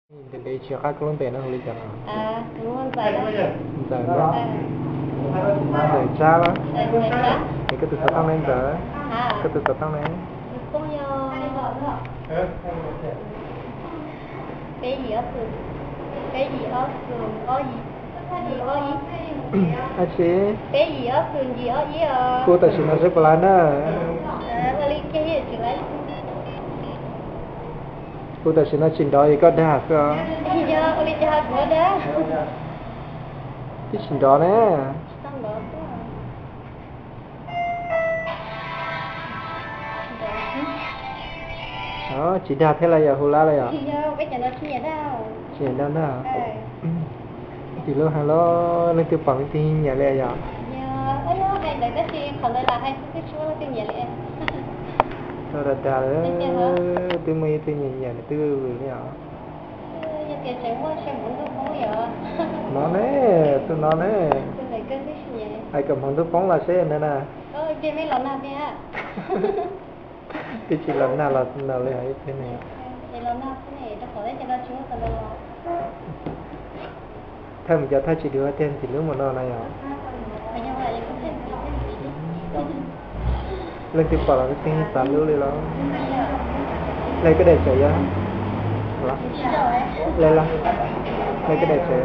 Ntev ntev tsis qab koj lub npe no hu li cas no? Ntxawm, Ntxawm Tsab los? Es koj tus xov tooj ne Ntxawm? Koj tus xov tooj ne? Ab tsi, hu tam sim no seb puas laib na. Hu tam sim no tsis nrov es koj dag xwb os. Twb tsis nrov ne. Tsis dag thiab los yog hu lab los yog? Tsis nyiam dag na. Tim lub hais los leej twg pom leej twg nyiam li yog? Dag dag, twb muaj ib tug nyiam nyiam nws twb vwm li os. No ne, tus no ne. Hais kom hmoov ntuj poob los seb na na. Twb tsis los nag los no li hais ib tug ne. Thawj mus cov thawj tsis dua tiag tim lub mus no na yog. Leej twg pom los twb xav lub li los. Hle koj daim tsev yog. Hle los, hle koj daim tsev.